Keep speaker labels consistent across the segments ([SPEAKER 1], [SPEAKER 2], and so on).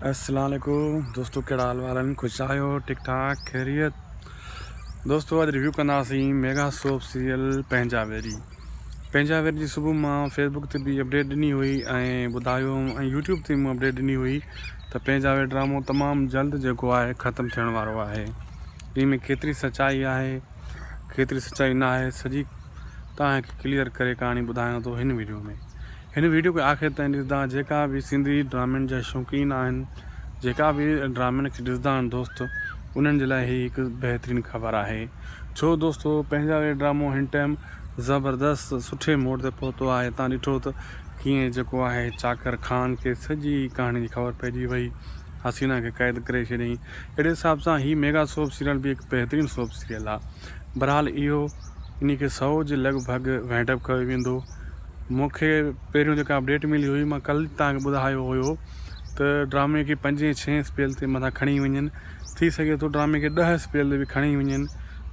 [SPEAKER 1] السلام عليڪم دوستو ڪهڙا حال وال آهن خوش آهيو ٺيڪ ٺاڪ خيريت دوستو اڄ ريويو ڪنداسين ميگا سوپ سيريل پنهنجا ويري پنهنجا ويري جي صبح مان فيسبوڪ تي به اپڊيٽ ڏني هئي ۽ ٻڌايو هوم ۽ يوٽيوب تي مون اپڊيٽ ڏني هئي ته پنهنجا ويري ڊرامو تمام جلد جيڪو آهي ختم ٿيڻ وارو آهي ان ۾ ڪيتري سچائي آهي ڪيتري سچائي نه آهي سڄي توهان کي ڪليئر ڪري ڪهاڻي ٻڌايان ٿو هن ويڊيو ۾ هن ويڊيو کي آخر تائين ڏسندا جيڪا به سنڌي ڊرامن جا شوقين آهن جيڪا به ڊرامن کي ڏسندا آهن دوست انهن جي لاء هي هڪ بهترين خبر آهي ڇو دوستو پنهنجا وي ڊرامو هن ٽائيم زبردست سٺي موڙ تي پهتو آهي تان ڏٺو ته ڪيئن جيڪو آهي چاڪر خان کي سڄي ڪهاڻي جي خبر پئجي وئي حسينا کي قيد ڪري ڇڏيائين اهڙي حساب سان هي ميگا سوپ سيريل به هڪ بهترين سوپ سيريل آهي بهرحال اهو انهي کي سئو جي لڳ ڀڳ وائنڊ اپ ڪيو ويندو. مون کي پهريون جيڪا اپڊيٽ ملي هئي مان ڪلهه توهان کي ٻڌايو هيو ته ڊرامي کي پنجين ڇهين اسپيل تي مٿان کڻي وڃن ٿي سگهي ٿو ڊرامي کي ڏهه اسپيل تي به کڻي وڃن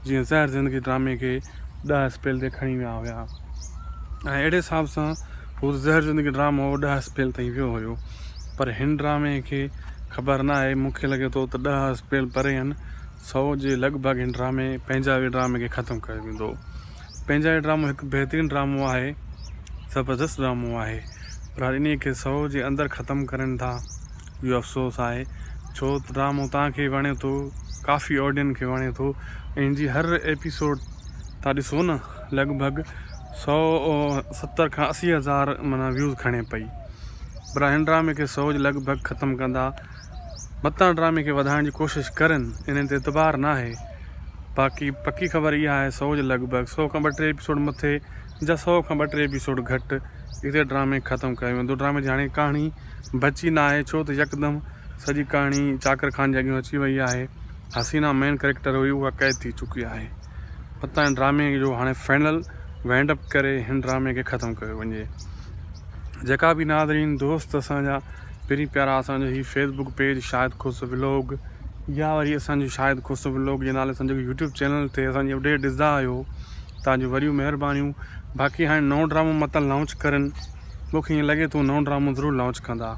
[SPEAKER 1] جيئن زهر زندگي ڊرامي کي ڏهه اسپيل تي کڻي ويا هيا ۽ اهڙي حساب سان هو زهر زندگي ڊرامو ڏهه اسپيل تائين ويو هيو پر هن ڊرامي کي خبر نه آهي مون کي لڳي ٿو ته ڏهه اسپيل پري آهن سئو جي لڳ ڀڳ هن ڊرامي پنهنجا وي ڊرامي کي ختم ڪيو ويندو. پنهنجا وي ڊرامو هڪ بهترين ڊرامو آهي زبردست ڊرامو آهي پر انهي کي سئو جي اندر ختم ڪرين ٿا اهو افسوس آهي ڇو ته ڊرامو توهان کي وڻي ٿو ڪافي آڊين کي وڻي ٿو ۽ هن جي هر ايپيسوڊ تان ڏسو نه لڳ ڀڳ 170 کان 80 هزار معنيٰ ويوز کڻي پئي پر هن ڊرامي کي سئو جي لڳ ڀڳ ختم ڪندا متان ڊرامي کي وڌائڻ جي ڪوشش ڪرن انهن تي اعتبار ناهي باقي پڪي خبر اها آهي سئو جي لڳ ڀڳ سئو کان ٻه ٽي ايپيسوڊ مٿي جا سئو کان ٻه ٽي ايپيسوڊ گهٽ اتي ڊرامي ختم ڪيو ويندو ڊرامي جي هاڻي ڪهاڻي بچي ناهي ڇو ته يڪدم سڄي ڪهاڻي چاڪر خان جي اڳيان اچي وئي آهي حسينا مين ڪريڪٽر هئي اها قيد ٿي چڪي آهي متان ڊرامي جو هاڻي فائنل وائنڊ اپ ڪري هن ڊرامي کي ختم ڪيو وڃي جيڪا به ناظرين دوست اسان جا پرين پيارا اسان جو هي Facebook page Shahid Khoso vlog يا وري اسان جو شاهد کوسو ولوگ جي نالي سان جيڪو يوٽيوب چينل تي اسان جي اپڊيٽ ڏسندا آهيو تان جون وڏيون مهربانيون باقي هاڻي نئون ڊرامو متان لانچ ڪرن مونکي ائين لڳي ٿو نئون ڊرامو ضرور لانچ ڪندا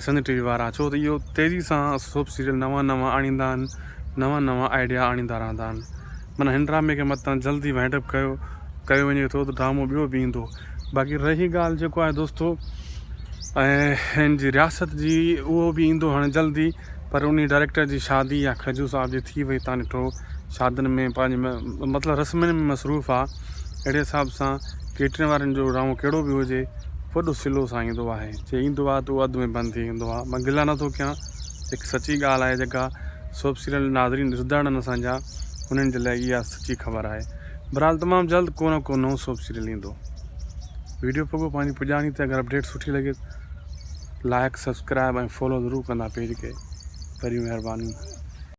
[SPEAKER 1] سنڌ ٽي وي وارا ڇو ته اهو تيزي سان سوپ سيريل نوان نوان آڻيندا آهن نوان نوان آئيڊيا آڻيندا رهندا آهن معنيٰ هن ڊرامي کي متان جلدي وائنڊ اپ ڪيو ڪيو وڃي ٿو ته ڊرامو ٻيو به ايندو باقي رهي ڳالهه جيڪو آهي دوستو ۽ هن جي رياست جي اهو به ايندو هاڻي جلدي پر انهي ڊائريڪٽر جي شادي يا کجو صاحب جي ٿي وئي تان ڏٺو شادين ۾ پنهنجي مطلب رسمن ۾ مصروف آ اهڙي حساب سان ڪيٽرين وارن جو ڊرامو ڪهڙو به هجي وڏو سلو سان ايندو آهي جي ايندو آ ته اهو اڌ ۾ بند ٿي ويندو آ مان گلا نٿو ڪيان هڪ سچي ڳالهه آهي جيڪا سوپ سيريل ناظرين ڏسندڙ آهن اسان جا انهن جي لاء اها سچي خبر آهي بھرحال تمام جلد ڪو نه ڪو نئون سوپ سيريل ايندو. ويڊيو پڳو پنھنجي پڄاڻي تي اگر اپڊيٽ سٺي لڳي لائڪ سبسڪرائب ۽ فالو ضرور ڪندا پيج کي وڏيون مھربانيون.